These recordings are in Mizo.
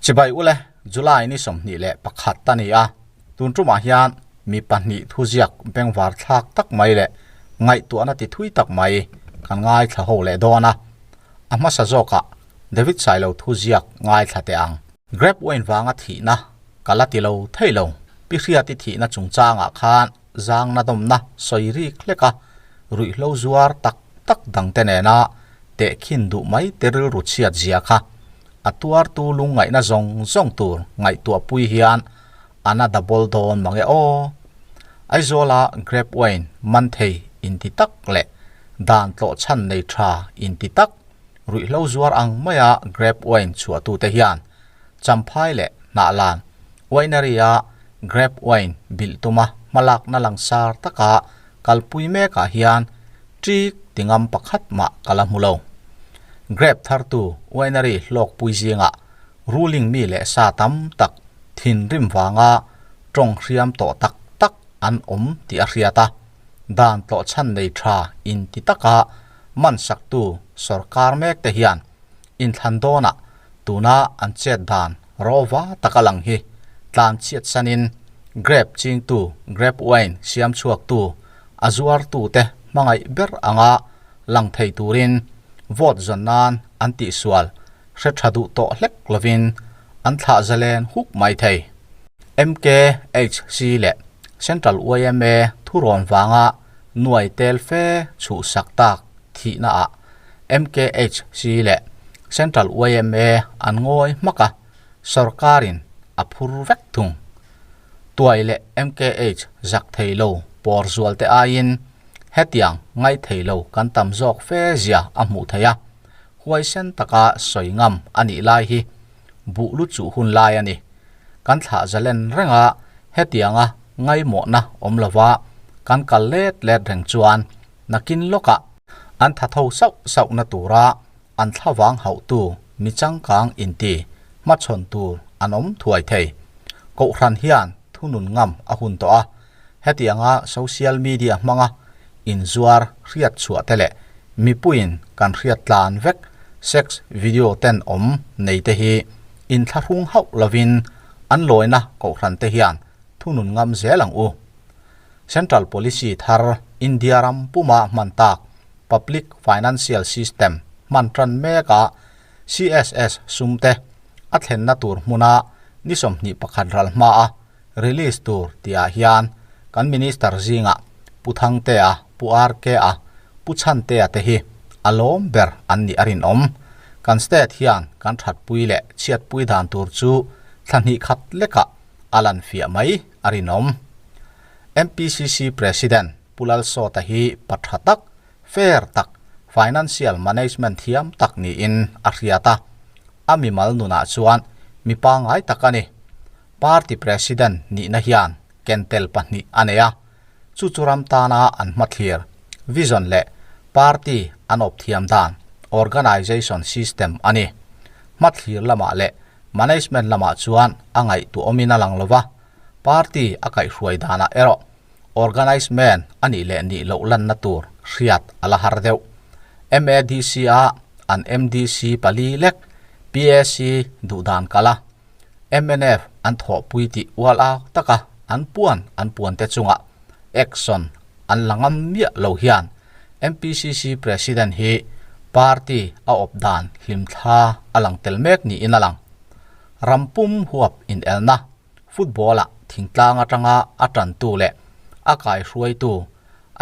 Chibai ule, July ni 21 a ni a, tun tumah hian mi pahnih thuziak bengvar thlak tak mai leh ngaihtuahna ti thui tak mai kan ngaithla ho leh dawn a, a hmasa zawkah David Sailo thuziak ngaithla teh ang. Grape wine vanga thihna ka la ti lo thei lo, Pi Hriati thihna chungchangah khan zangna dawmna sawi rik hlek a, ruihhlo zuar tak tak dangte nena tehkhin duh mai te rilru chhiat zia kha a tuartu lungngaihna zawng zawng tur ngaihtuahpui hian a na double dawn mange aw. Aizawla grape wine man thei inti tak leh dan tlawh chhan nei tha inti tak ruihhlo zuar ang maia grape wine chhuahtute hian Champhai leh Hnahlan Winery-a grape wine bilh tuma hmalakna langsar taka kalpui mekah hian ṭik ti ngam pakhat mah ka la hmu lo. Grape thartu winery hlawkpui zingah ruling mi leh sa tam tak thinrim vanga tawng hriam tawh tak tak an awm tih a hriat a, dan tlawhchhan nei tha inti taka man saktu sawrkar mek te hian inthlan dawnah tuna an chet dan rawva taka lang hi tlan chhiat sanin grape chingtu, grape wine siam chhuaktu, a zuartute hmangaih ber anga lang thei turin vote zawn nan an tihsual hre tha duh tawh hlek lovin an thlah zalen huk mai thei. MKHC leh Central yma thurawn vanga nuai tel fe chhuhsak tak thihnaah MKHC leh Central yma an ngawi hmak a, sawrkarin a phur vek thung. Tuai leh MKH zak thei lo pawr zual te aiin hetiang ngaih thei lo kan tam zawk fe zia a hmuh theih a, huaisen taka sawi ngam a nih lai hi buh lu chuh hun lai a ni. Kan thlah zalen reng a, hetianga ngaimawhna awm lova kan kal let let reng chuan nakin lawkah an tha tho sauh sauhna tura an thlavang hauhtu mi changkang inti hmachhawn tur an awm thuai thei. Kohhran hian thunun ngam a hun tawh a, hetianga social media hmanga inzuar hriat chhuah te leh mipuiin kan hriat tlan vek sex video ten awm nei te hi inthlahrung hauh lovin an lawina kohhran te hian thunun ngam zel ang u. Central Policy thar India ram puma hman tak Public Financial System hman tan mek a CSS sum te a thlenna tur hmuna ni 21 ral hma a release tur tihah hian kan Minister zingah Pu Thangtea, Pu RK-a, Pu Chhantea te hi a lawm ber an nih a rinawm. Kan state hian kan thatpui leh chhiatpui dan tur chu thla hnih khat lekah a lan fiah mai a rinawm. MPCC President Pu Lalsawta hi pa tha tak, fair tak, financial management thiam tak niin a hriat a. A mimal nunah chuan mi pangngai tak a ni. Party President nihna hian kentel pahnih a nei a, chu chu ram tana an hmathlir, vision leh party an awp thiam dan, organization system, a ni. Hmathlir lamah leh management lamah chuan a ngaihtuahawmin a lang lo va, party a kaihhruai danah erawh organizement a nih leh nih loh lanna tur hriat a la har deuh. MADC-a an MDC pali lek PAC duhdan kal a, mnf an thawhpui tih ual au taka an puan an puan te chungah action an la ngam miah lo hian MPCC President hi party a awp dan hlimthla a lang tel mek niin a lang. Ram pum huap inelna football ah thingtlang atanga a tantu leh a kaihruaitu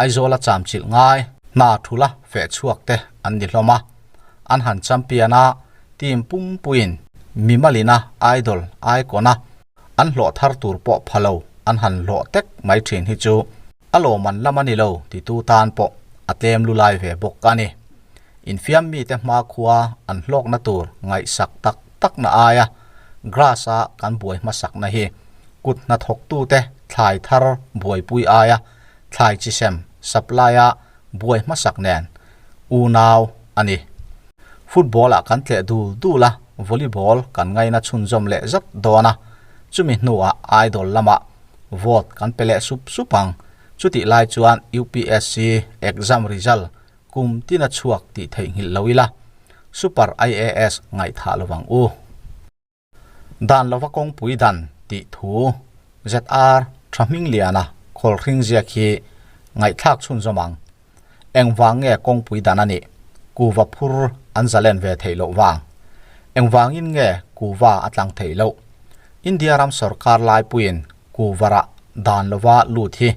Aizawla chamchilh ngai hna thula feh chhuak te an ni hlawm a, an han champion a, team pumpuiin mimalina idol icon a an hlawh thar tur pawh pha lo an han hlawh tek mai thin hi chu a lawman lam a ni lo titu tan pawh a tlem lu lai ve bawk a ni. Infiam mite hmakhua an hlawkna tur ngaihsak tak takna aia grass-a kan buai hmasakna hi kut hnathawktute thlai thar buaipui aia thlai chi sem supply-a buai hmasak nen unau a ni. Football-ah kan tleh dul dul a, volleyball kan ngaina chhunzawm leh zat dawn a, chumi hnuah idol lamah vote kan pe leh sup sup ang. Chutih lai chuan UPSC exam result kum tina chhuak tih theihnghilh lo ila, Super IAS ngaihthah lovang u. Dan lova kawngpui dan tih thu ZR Thahmingliana khawlhring ziak hi ngaihthlak chhunzawm ang. Engvang nge kawngpui dan a nih? Kuva phur an zalen ve theih loh vang. Engvangin nge kuva a tlang theih loh? India ram sorkar laipuiin kuva rah dan lova lut hi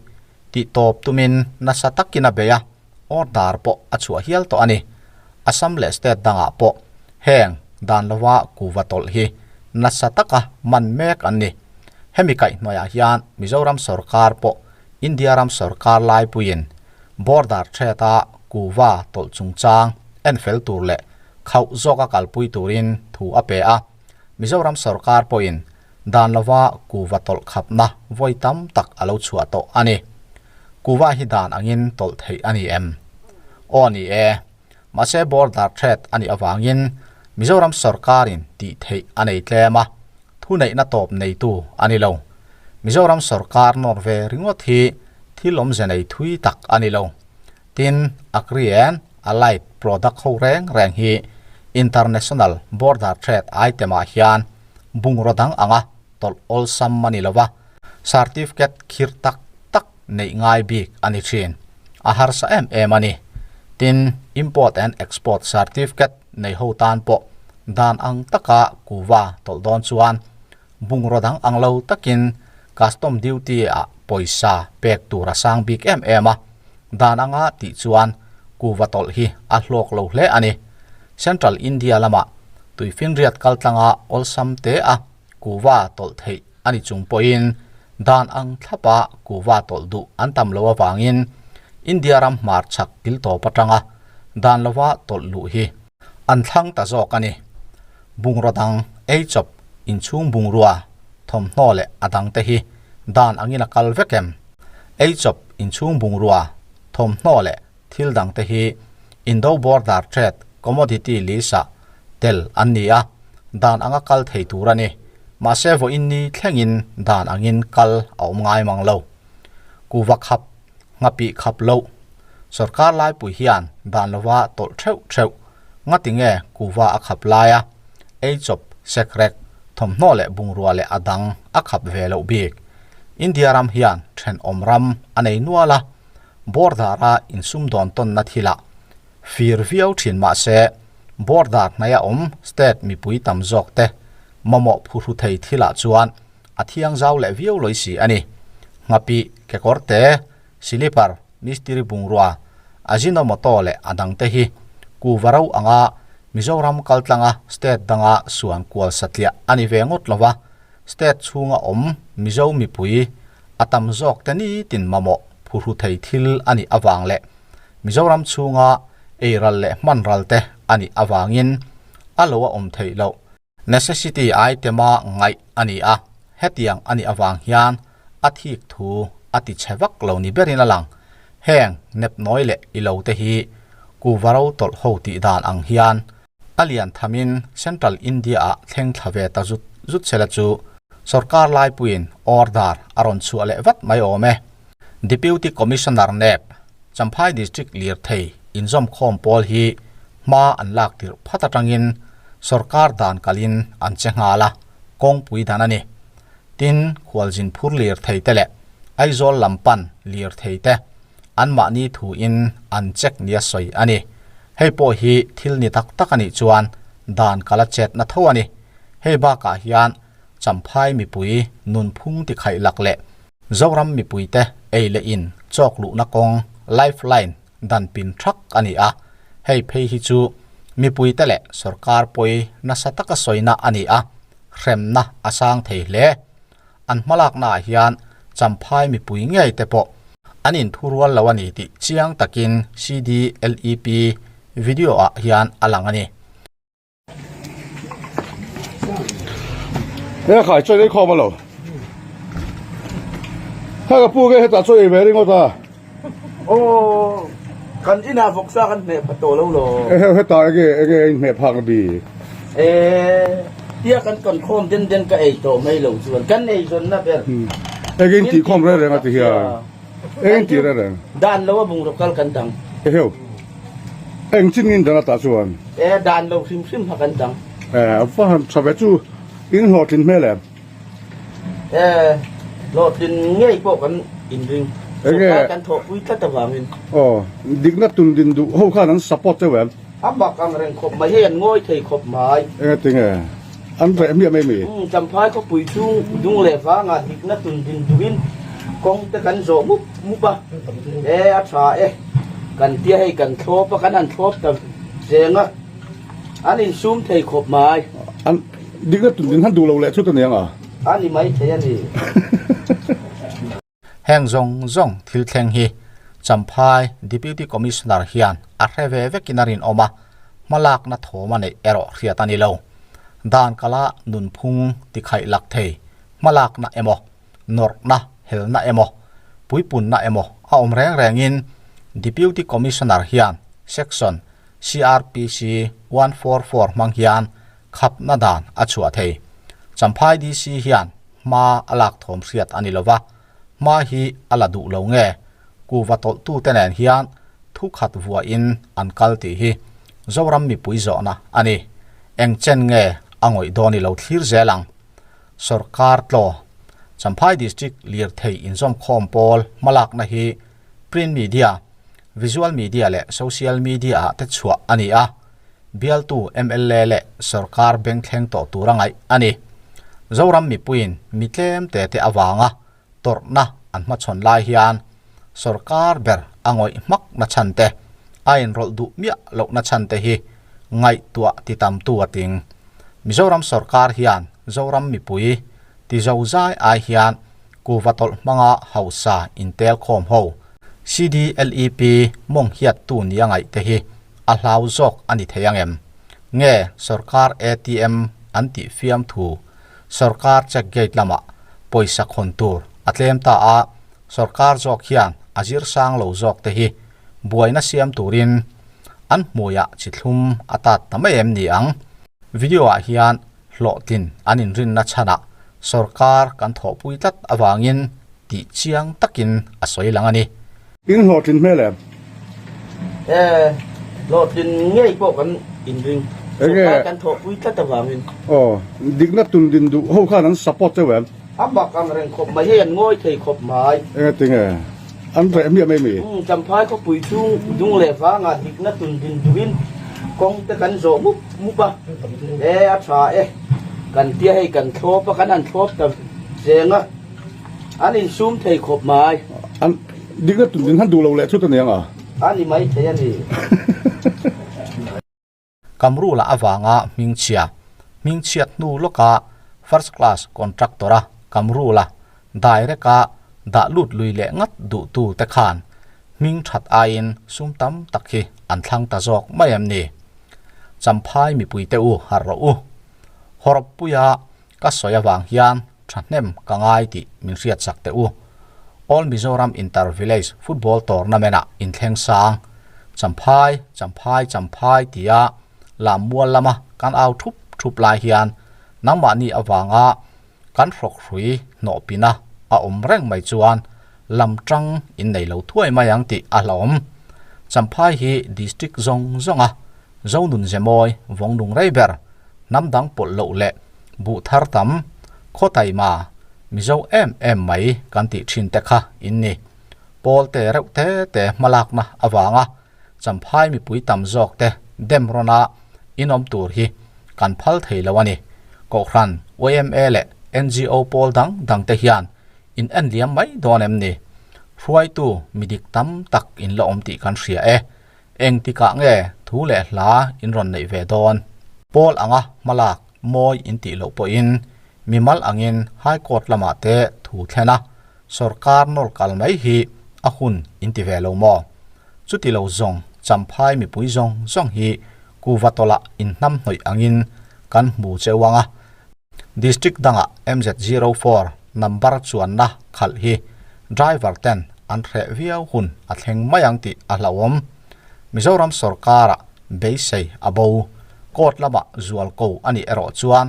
tih tawp tumin nasa takin a bei a, order pawh a chhuah hial tawh a ni. Assam leh state dangah pawh heng dan lova kuva tawlh hi nasa taka man mek an ni. Hemi kaihhnuaiah hian Mizoram sorkar pawh India ram sorkar laipuiin border threat-a kuva tawlh chungchang en fel tur leh khauh zawka kalpui turin thu a pe a. Mizoram sorkar pawhin dan lova kuva tawlh khapna vawi tam tak a lo chhuah tawh a ni. Kuva hi dan angin tawlh theih a ni em? Aw ni e. Mahse border threat a nih avangin Mizoram sorkarin tih theih a nei tlem a, thuneihna tawp neitu a ni lo. Mizoram sorkar nawr ve ringawt hi thil awmze nei thui tak a ni lo. Tin, Agri and Allied product ho reng reng hi international border trade item ah hian bungraw dang anga tawlh awlsam a ni lo va, certificate khirh tak tak neih ngai bik a ni thin. A harsa em em a ni. Tin, import and export certificate nei ho tan pawh dan ang taka kuva tawlh dawn chuan bungraw dang ang lo takin custom duty ah pawisa pek tur a sang bik em em a, dan anga tih chuan kuva tawlh hi a hlawk lo hle a ni. Central India lamah tuifinriat kaltlanga awlsam te a kuva tawlh theih a ni chung pawhin dan ang thlapa kuva tawlh duh an tam lo avangin India ram hmarchhak kil tawp atanga dan lova tawlh luh hi an thlang ta zawk a ni. Bungraw dang, ei chawp, inchhung bungrua, thawmhnaw leh a dangte hi dan angin a kal vek em? Ei chawp, inchhung bungrua, thawmhnaw leh thil dangte hi Indo Border Trade Commodity List-ah tel an ni a, dan anga kal thei tur a ni. Mahse vawiin ni thlengin dan angin kal a awm ngai mang lo. Kuva khap, nghapih khap loh. Sorkar laipui hian dan lova tawlh theuh theuh ngati nge kuva a khap lai a, ei chawp, sekrek, thawmhnaw leh bungrua leh a dang a khap ve loh bik. India ram hian thenawm ram a nei nual a, border-a insumdawn tawnna thilah fir viau thin mah se border hnaia awm state mipui tam zawk te mamawh phuhru thei thilah chuan a thiang zau leh viau lawi si a ni. Nghapih, kekawrte, silipar, mistiri bungrua, Ajinomoto leh a dangte hi kuva ro anga Mizoram kaltlanga state danga suan kual satliah a ni ve ngawt lo va, state chhunga awm Mizo mipui a tam zawk te nitin mamawh phuhru thei thil a nih avang leh Mizoram chhunga eiral leh hmanral te a nih avangin a lo a awm theih loh. Necessity item-a ngaih a ni a, hetiang a nih avang hian a thik thu a ti chhe vak lo ni berin a lang. Heng nepnawi leh ilo te hi Kuvaro tawlh ho tih dan ang hian a lian thamin Central India-ah thleng thla ve ta zut zut sela chu sorkar laipuiin order a rawn chhuah leh vat mai awm e. Deputy Commissioner nep Champhai District lirthei inzawmkhawm pawl hi hma an lak tirh phat atangin sorkar dan kalin an che nghal a, kawngpui dan a ni. Tin, khualzin phur lirthei te leh Aizawl lam pan lirthei te anmahni thuin an check nia sawi a ni. Hei pawh hi thil ni tak tak a nih chuan dan kala chetna tho a ni. Hei bakah hian Champhai mipui nunphung tikhaih lak leh Zoram mipuite ei leh in chawk luhna kawng, life line, dan pin thak a ni a, hei phei hi chu mipuite leh sorkar pawi nasa taka sawina a ni a, hremna a sang thei hle. An hmalaknaah hian Champhai mipui ngei te pawh an inthurual lo a ni tih chiang takin CDLEP video-ah hian a lang a ni. He khai chawi ei khawm alo. He ka pu ke heta chawi ei ve ringawt a. Aw kan inah vawksa kan hmeh pha tawh lo lo. He heta enge enge in hmeh phak na bi. Eh tia kan kan khawm den den ka ei tawh mai lo chuan kan ei zawn na ber. Enge in tih khawm reng reng a ti hian. Eng in tih reng reng? Dan lo a bungraw kal kan dang. Eheu. Eng chin ngin dan ata chuan? E dan lo hrim hrim ha kan dang. E va han tha ve chu. In hlawhtlin hmel em? E, hlawhtlin ngei pawh kan inring. Sorkar kan thawhpui tlat avangin. Aw, dikna tun din duh ho khan an support cheu em? A bak ang reng khawp mai, hei an ngawi thei khawp mai. Engatinge? An reh miah mai mi? Umm, Champhai khawpui chhung dung leh vangah dikna tun din duhin kawng te kan zawh mup mup a. E, a tha e. Kan tia hei kan thlawp a, kan han thlawp ta zeng a. An insum thei khawp mai. An dikna tun din han duh lo leh chut a ni ang a? A ni mai thei a ni. Heng zawng zawng thil thleng hi Champhai Deputy Commissioner hian a hre ve vekin a rinawm a, hmalakna thawm a neih erawh hriat a ni lo. Dan kala nunphung tikhaih lak thei hmalakna emaw, nawrhna helna emaw, puipunna emaw a awm reng rengin Deputy Commissioner hian Section CRPC 144 hmang hian khapna dan a chhuah thei. Champhai DC hian hma a lak thawm hriat a ni lova, hma hi a la duh lo nge? Kuva tawlhtute nen hian thu khat vuahin an kal tih hi Zoram mipui zawhna a ni. Eng chen nge a ngawih dawn i lo thlir zel ang? Sorkar tlaw, Champhai District lirthei inzawmkhawm pawl hmalakna hi print media, visual media leh social media ah te chhuah a ni a. Bialtu mla leh sorkar bengthleng tawh tura ngaih a ni. Zoram mipuiin mi tlem te te avanga tawrhna an hmachhawn lai hian sorkar ber a ngawih hmak na chhan te, a inrawlh duh miah lohna chhan te hi ngaihtuah ti tamtu a ting. Mizoram sorkar hian Zoram mipui ti zozai ai hian kuva tawlh hmanga hausa intelkhawm ho CDLEP mawng hiattu nia ngaih te hi a hlau zawk a ni thei ang em? Nge sorkar ATM an tih fiam thu sorkar check gate lamah pawisa khawn tur a tlem ta a, sorkar zawk hian a zir sang lo zawk te hi buaina siam turin an hmuiah chi thlum a tat ta mai em ni ang? Video ah hian hlawhtlin an inrinna chhanah sorkar kan thawhpui tlat avangin tih chiang takin a sawi lang a ni. In hlawhtlin hmel em? E, hlawhtlin ngei pawh kan inring. Sorkar kan thawhpui tlat avangin. Aw, dikna tun din duh ho khan an support cheu em? A bak ang reng khawp mai, hei an ngawi thei khawp mai. Engatinge? An reh miah mai mi? Umm, Champhai khawpui chhung dung leh vangah dikna tun din duhin kawng te kan zawh mup mup a. E, a tha e. Kan tia hei kan thlawp a, kan han thlawp ta zeng a. An insum thei khawp mai. An dikna tun din han duh lo leh chut a ni ang a? A ni mai thei a ni. Kamrula avanga hmingchhia, hmingchhiat hnu lawka first class contractor-a Kamrula direct-a dah lut lui leh ngat duhtu te khan hming that aiin sum tam tak hi an thlang ta zawk mai em ni? Champhai mipuite u harh rawh u. Hawrawppuia ka sawi avang hian thahnem ka ngai tih min hriatsak teh u. All Mizoram Inter Village Football Tournament-ah inthleng sang, Champhai, Champhai, Champhai tia lammual lama kan au thup thup lai hian nangmahni avanga kan hrawkhrui hnawhpina a awm reng mai chuan lam tang in nei lo thuai mai ang tih a hlauhawm. Champhai hi District zawng zawnga Zonun Zemawi vawngnung rei ber, hnam dang pawlh loh leh buh thar tam, khaw taima, Mizo em em mai kan tih thin te kha in ni. Pawl te reuh te te hmalakna avanga Champhai mipui tam zawk te dem rawna inawm tur hi kan phal thei lo a ni. Kohhran, yma leh ngo pawl dang dang te hian in en liam mai dawn em ni? Hruaitu mi dik tam tak in la awm tih kan hria e. Eng tikah nge thu leh hla in rawn neih ve dawn? Pawl anga hmalak mawi in tih loh pawhin mimal angin High Court lamah te thu thlen a, sorkar nawr kal mai hi a hun in ti ve lo maw? Chuti lo zawng Champhai mipui zawng zawng hi kuva tawlah inhnam hnawih angin kan hmu cheu ang a, District dangah MZ04 number chuanna khalh hi driver ten an hreh viau hun a thleng mai ang tih a hlauhawm. Mizoram sorkarah beisei a bo. Court lamah zual ko a nih erawh chuan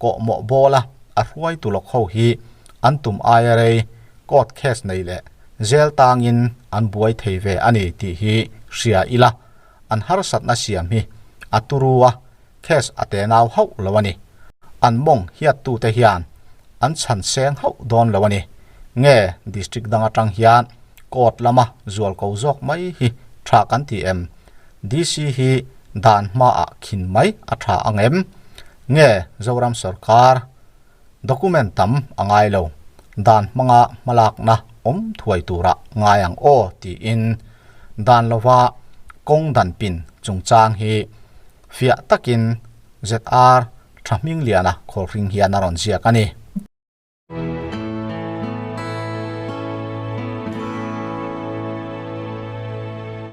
kawhmawh bawla a hruaitu lawk ho hi an tum aia rei court case nei leh jail tangin an buai thei ve a ni tih hi hria ila an harsatna siam hi a turu a. Case a te nau hauh lo a ni. An mawng hiattute hian an chhan seng hauh dawn lo a ni. Nge district dang atang hian court lama zualko zawk mai hi tha kan ti em? DC hi dan hmaah khin mai a tha ang em? Nge Zoram sorkar document tam a ngai lo, dan hmanga hmalakna awm thuai turah ngai ang aw tiin dan lova kawng dan pin chungchang hi fiah takin ZR Thahmingliana Khawlhring hian a rawn ziak a ni.